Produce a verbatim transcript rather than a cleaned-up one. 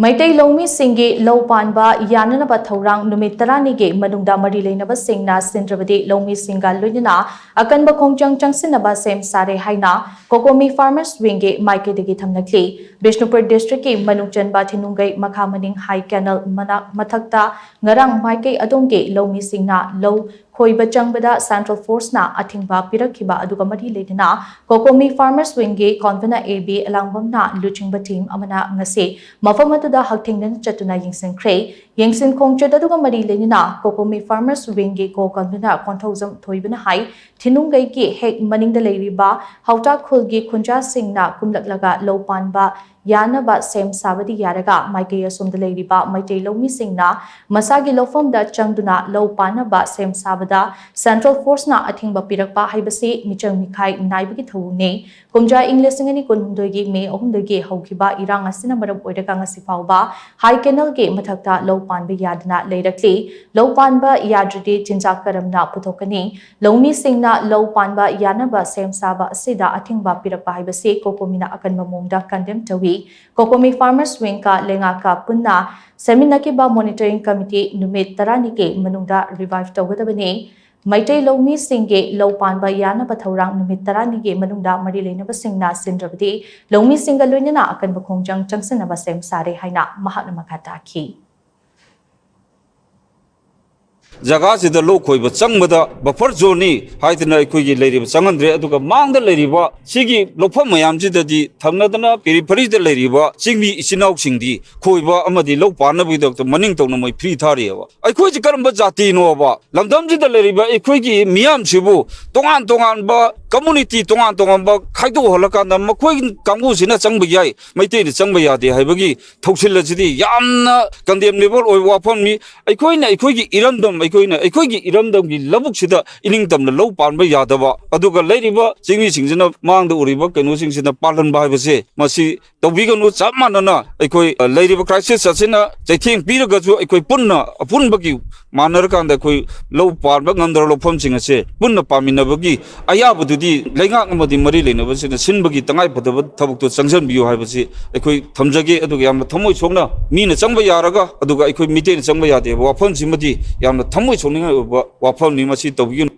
ꯃꯩꯇꯩ ꯂꯧꯃꯤꯁꯤꯡꯒꯤ ꯂꯧ ꯄꯥꯟꯕ ꯌꯥꯅꯅꯕ ꯊꯧꯔꯥꯡ ꯅꯨꯃꯤꯠ ꯇꯔꯥꯅꯤꯒꯤ ꯃꯅꯨꯡꯗ ꯃꯔꯤ ꯂꯩꯅꯕꯁꯤꯡꯅ ꯁꯤꯟꯗ꯭ꯔꯕꯗꯤ ꯂꯧꯃꯤꯁꯤꯡꯒ ꯂꯣꯏꯅꯅ ꯑꯀꯟꯕ ꯈꯣꯡꯖꯪ ꯆꯪꯁꯤꯟꯅꯕ ꯁꯦꯝ ꯁꯥꯔꯦ ꯍꯥꯏꯅ ꯀꯣꯀꯣꯃꯤ ꯐꯥꯔꯃꯔꯁ ꯋꯤꯡꯒꯤ ꯃꯥꯏꯀꯩꯗꯒꯤ ꯊꯝꯂꯛꯂꯤ꯫ ꯕꯤꯁꯅꯨꯄꯨꯔ ꯗꯤꯁꯇ꯭ꯔꯤꯛꯀꯤ ꯃꯅꯨꯡ ꯆꯟꯕ ꯊꯤꯅꯨꯡꯒꯩ ꯃꯈꯥ ꯃꯅꯤꯡ ꯍꯥꯏ ꯀꯦꯅꯦꯜ ꯃꯅꯥꯛ ꯃꯊꯛꯇ ꯉꯔꯥꯡ ꯃꯥꯏꯀꯩ ꯑꯗꯣꯝꯒꯤ ꯂꯧꯃꯤꯁꯤꯡꯅ ꯂꯧ ꯈꯣꯏꯕ ꯆꯪꯕꯗ ꯁꯦꯟꯇ꯭ꯔꯦꯜ ꯐꯣꯔꯁꯅ ꯑꯊꯤꯡꯕ ꯄꯤꯔꯛꯈꯤꯕ ꯑꯗꯨꯒ ꯃꯔꯤ ꯂꯩꯅꯅ ꯀꯣꯀꯣꯃꯤ ꯐꯥꯔꯃꯔꯁ ꯋꯤꯡꯒꯤ ꯀꯣꯟꯚꯤꯅꯔ ꯑꯦ ꯕꯤ ꯑꯦꯂꯥꯡꯕꯝꯅ ꯂꯨꯆꯤꯡꯕ ꯇꯤꯝ ꯑꯃꯅ ꯉꯁꯤ ꯃꯐꯝ ꯑꯗꯨꯗ ꯍꯛꯊꯦꯡꯅꯅ ꯆꯠꯇꯨꯅ ꯌꯦꯡꯁꯤꯟꯈ꯭ꯔꯦ꯫ ꯌꯦꯡꯁꯤꯟ ꯈꯣꯡꯆꯠ ꯑꯗꯨꯒ ꯃꯔꯤ ꯂꯩꯅꯅ ꯀꯣꯀꯣꯃꯤ ꯐꯥꯔꯃꯔꯁ ꯋꯤꯡꯒꯤ ꯀꯣ ꯀꯣꯟꯚꯤꯅꯔ ꯀꯣꯟꯊꯧꯖꯝ ꯊꯣꯏꯕꯅ ꯍꯥꯏ, ꯊꯤꯅꯨꯡꯒꯩꯒꯤ ꯍꯦꯛ ꯃꯅꯤꯡꯗ ꯂꯩꯔꯤꯕ ꯍꯥꯎꯇꯥ ꯈꯨꯜꯒꯤ ꯈꯨꯟꯖꯥꯁꯤꯡꯅ ꯀꯨꯝꯂꯛꯂꯒ ꯂꯧ ꯄꯥꯟꯕ ꯌꯥꯅꯕ ꯁꯦꯝ ꯁꯥꯕꯗꯤ ꯌꯥꯔꯒ, ꯃꯥꯏꯀꯩ ꯑꯁꯣꯝꯗ ꯂꯩꯔꯤꯕ ꯃꯩꯇꯩ ꯂꯧꯃꯤꯁꯤꯡꯅ ꯃꯁꯥꯒꯤ ꯂꯧꯐꯝꯗ ꯆꯪꯗꯨꯅ ꯂꯧ ꯄꯥꯟꯅꯕ ꯁꯦꯝ ꯁꯥꯕꯗ ꯁꯦꯟꯇ꯭ꯔꯦꯜ ꯐꯣꯔꯁꯅ ꯑꯊꯤꯡꯕ ꯄꯤꯔꯛꯄ ꯍꯥꯏꯕꯁꯤ ꯃꯤꯆꯪ ꯃꯤꯈꯥꯏ ꯅꯥꯏꯕꯒꯤ ꯊꯧꯑꯣꯡꯅꯤ꯫ ꯀꯨꯝꯖꯥ ꯏꯪ ꯂꯤꯁꯤꯡ ꯑꯅꯤ ꯀꯨꯟꯍꯨꯝꯗꯣꯏꯒꯤ ꯃꯦ ꯑꯍꯨꯝꯗꯒꯤ ꯍꯧꯈꯤꯕ ꯏꯔꯥꯡ ꯑꯁꯤꯅ ꯃꯔꯝ ꯑꯣꯏꯔꯒ ꯉꯁꯤ ꯐꯥꯎꯕ ꯍꯥꯏ ꯀꯦꯅꯦꯜꯒꯤ ꯃꯊꯛꯇ ꯂꯧ ꯄꯥꯟꯕ ꯌꯥꯗꯅ ꯂꯩꯔꯛꯂꯤ꯫ ꯂꯧ ꯄꯥꯟꯕ ꯌꯥꯗ꯭ꯔꯗꯤ ꯆꯤꯟꯖꯥꯛ ꯀꯔꯝꯅ ꯄꯨꯊꯣꯛꯀꯅꯤ? ꯂꯧꯃꯤꯁꯤꯡꯅ ꯂꯧ ꯄꯥꯟꯕ ꯌꯥꯅꯕ ꯁꯦꯝ ꯁꯥꯕ ꯑꯁꯤꯗ ꯑꯊꯤꯡꯕ ꯄꯤꯔꯛꯄ ꯍꯥꯏꯕꯁꯤ ꯀꯣꯀꯣꯃꯤꯅ ꯑꯀꯟꯕ ꯃꯑꯣꯡꯗ ꯀꯟꯗꯦꯝ ꯇꯧꯏ꯫ ꯀꯣꯀꯣꯃꯤ ꯐꯥꯔꯃꯔꯁ ꯋꯤꯡꯒ ꯂꯩꯉꯥꯛꯀ ꯄꯨꯟꯅ ꯁꯦꯝꯃꯤꯟꯅꯈꯤꯕ ꯃꯣꯅꯤꯇꯔꯤꯡ ꯀꯃꯤꯇꯤ ꯅꯨꯃꯤꯠ ꯇꯔꯥꯅꯤꯒꯤ ꯃꯅꯨꯡꯗ ꯔꯤꯚꯥꯏꯚ ꯇꯧꯒꯗꯕꯅꯤ꯫ ꯃꯩꯇꯩ ꯂꯧꯃꯤꯁꯤꯡꯒꯤ ꯂꯧ ꯄꯥꯟꯕ ꯌꯥꯅꯕ ꯊꯧꯔꯥꯡ ꯅꯨꯃꯤꯠ ꯇꯔꯥꯅꯤꯒꯤ ꯃꯅꯨꯡꯗ ꯃꯔꯤ ꯂꯩꯅꯕꯁꯤꯡꯅ ꯁꯤꯟꯗ꯭ꯔꯕꯗꯤ ꯂꯧꯃꯤꯁꯤꯡꯒ ꯂꯣꯏꯅꯅ ꯑꯀꯟꯕ ꯈꯣꯡꯖꯪ ꯆꯪꯁꯤꯟꯅꯕ ꯁꯦꯝ ꯁꯥꯔꯦ ꯍꯥꯏꯅ ꯃꯍꯥꯛꯅ ꯃꯈꯥ ꯇꯥꯈꯤ꯫ ꯖꯒꯥꯁꯤꯗ ꯂꯧ ꯈꯣꯏꯕ ꯆꯪꯕꯗ ꯕꯐꯔ ꯖꯣꯟꯅꯤ ꯍꯥꯏꯗꯅ ꯑꯩꯈꯣꯏꯒꯤ ꯂꯩꯔꯤꯕ ꯆꯪꯍꯟꯗ꯭ꯔꯦ꯫ ꯑꯗꯨꯒ ꯃꯥꯡꯗ ꯂꯩꯔꯤꯕ ꯁꯤꯒꯤ ꯂꯧꯐꯝ ꯃꯌꯥꯝꯁꯤꯗꯗꯤ ꯊꯪꯅꯗꯅ ꯄꯦꯔꯤꯐꯔꯤꯗ ꯂꯩꯔꯤꯕ ꯆꯤꯡꯃꯤ ꯏꯆꯤꯟ ꯏꯅꯥꯎꯁꯤꯡꯗꯤ ꯈꯣꯏꯕ ꯑꯃꯗꯤ ꯂꯧ ꯄꯥꯟꯅꯕꯒꯤꯗꯃꯛꯇ ꯃꯅꯤꯡ ꯇꯧꯅ ꯃꯣꯏ ꯐ꯭ꯔꯤ ꯊꯥꯔꯤꯑꯕ꯫ ꯑꯩꯈꯣꯏꯁꯤ ꯀꯔꯝꯕ ꯖꯥꯇꯤꯅꯣꯕ? ꯂꯝꯗꯝꯁꯤꯗ ꯂꯩꯔꯤꯕ ꯑꯩꯈꯣꯏꯒꯤ ꯃꯤꯌꯥꯝꯁꯤꯕꯨ ꯇꯣꯉꯥꯟ ꯇꯣꯉꯥꯟꯕ ꯀꯝꯃꯨꯅꯤꯇꯤ ꯇꯣꯉꯥꯟ ꯇꯣꯉꯥꯟꯕ ꯈꯥꯏꯗꯣꯛꯍꯜꯂꯀꯥꯟꯗ ꯃꯈꯣꯏ ꯀꯥꯡꯕꯨꯁꯤꯅ ꯆꯪꯕ ꯌꯥꯏ, ꯃꯩꯇꯩꯅ ꯆꯪꯕ ꯌꯥꯗꯦ ꯍꯥꯏꯕꯒꯤ ꯊꯧꯁꯤꯜ ꯑꯁꯤꯗꯤ ꯌꯥꯝꯅ ꯀꯟꯗꯦꯝꯅꯦꯕꯜ ꯑꯣꯏꯕ ꯋꯥꯐꯝꯅꯤ꯫ ꯑꯩꯈꯣꯏꯅ ꯑꯩꯈꯣꯏꯒꯤ ꯏꯔꯝꯗꯝ ꯑꯩꯈꯣꯏꯅ ꯑꯩꯈꯣꯏꯒꯤ ꯏꯔꯝꯗꯝꯒꯤ ꯂꯧꯕꯨꯛꯁꯤꯗ ꯏꯅꯤꯡꯇꯝꯅ ꯂꯧ ꯄꯥꯟꯕ ꯌꯥꯗꯕ, ꯑꯗꯨꯒ ꯂꯩꯔꯤꯕ ꯆꯤꯡꯃꯤꯁꯤꯡꯁꯤꯅ ꯃꯥꯡꯗ ꯎꯔꯤꯕ ꯀꯩꯅꯣꯁꯤꯡꯁꯤꯅ ꯄꯥꯜꯍꯟꯕ ꯍꯥꯏꯕꯁꯦ, ꯃꯁꯤ ꯇꯧꯕꯤꯒꯅꯨ꯫ ꯆꯞ ꯃꯥꯟꯅꯅ ꯑꯩꯈꯣꯏ, ꯑ, ꯂꯩꯔꯤꯕ crisis ꯑꯁꯤꯅ ꯆꯩꯊꯦꯡ ꯄꯤꯔꯒꯁꯨ, ꯑꯩꯈꯣꯏ ꯄꯨꯟꯅ ꯑꯄꯨꯟꯕꯒꯤ ꯃꯥꯟꯅꯔꯀꯥꯟꯗ ꯑꯩꯈꯣꯏ ꯂꯧ ꯄꯥꯟꯕ ꯉꯝꯗ꯭ꯔꯕ ꯂꯧꯐꯝꯁꯤꯡ ꯑꯁꯦ ꯄꯨꯟꯅ ꯄꯥꯟꯃꯤꯟꯅꯕꯒꯤ ꯑꯌꯥꯕꯗꯨꯗꯤ ꯂꯩꯉꯥꯛ ꯑꯃꯗꯤ ꯃꯔꯤ ꯂꯩꯅꯕꯁꯤꯡꯅ ꯁꯤꯟꯕꯒꯤ ꯇꯉꯥꯏꯐꯗꯕ ꯊꯕꯛꯇꯣ ꯆꯪꯁꯤꯟꯕꯤꯌꯨ ꯍꯥꯏꯕꯁꯤ ꯑꯩꯈꯣꯏ ꯊꯝꯖꯒꯦ꯫ ꯑꯗꯨꯒ ꯌꯥꯝꯅ ꯊꯃꯣꯏ ꯁꯣꯛꯅ ꯃꯤꯅ ꯆꯪꯕ ꯌꯥꯔꯒ, ꯑꯗꯨꯒ ꯑꯩꯈꯣꯏ ꯃꯤꯇꯩꯅ ꯆꯪꯕ ꯌꯥꯗꯦꯕ ꯋꯥꯐꯝꯁꯤꯃꯗꯤ ꯌꯥꯝꯅ ꯊꯃꯣꯏ ꯁꯣꯛꯅꯤꯡꯉꯥꯏ ꯑꯣꯏꯕ ꯋꯥꯐꯝꯅꯤ꯫ ꯃꯁꯤ ꯇꯧꯕꯤꯒꯅꯨ꯫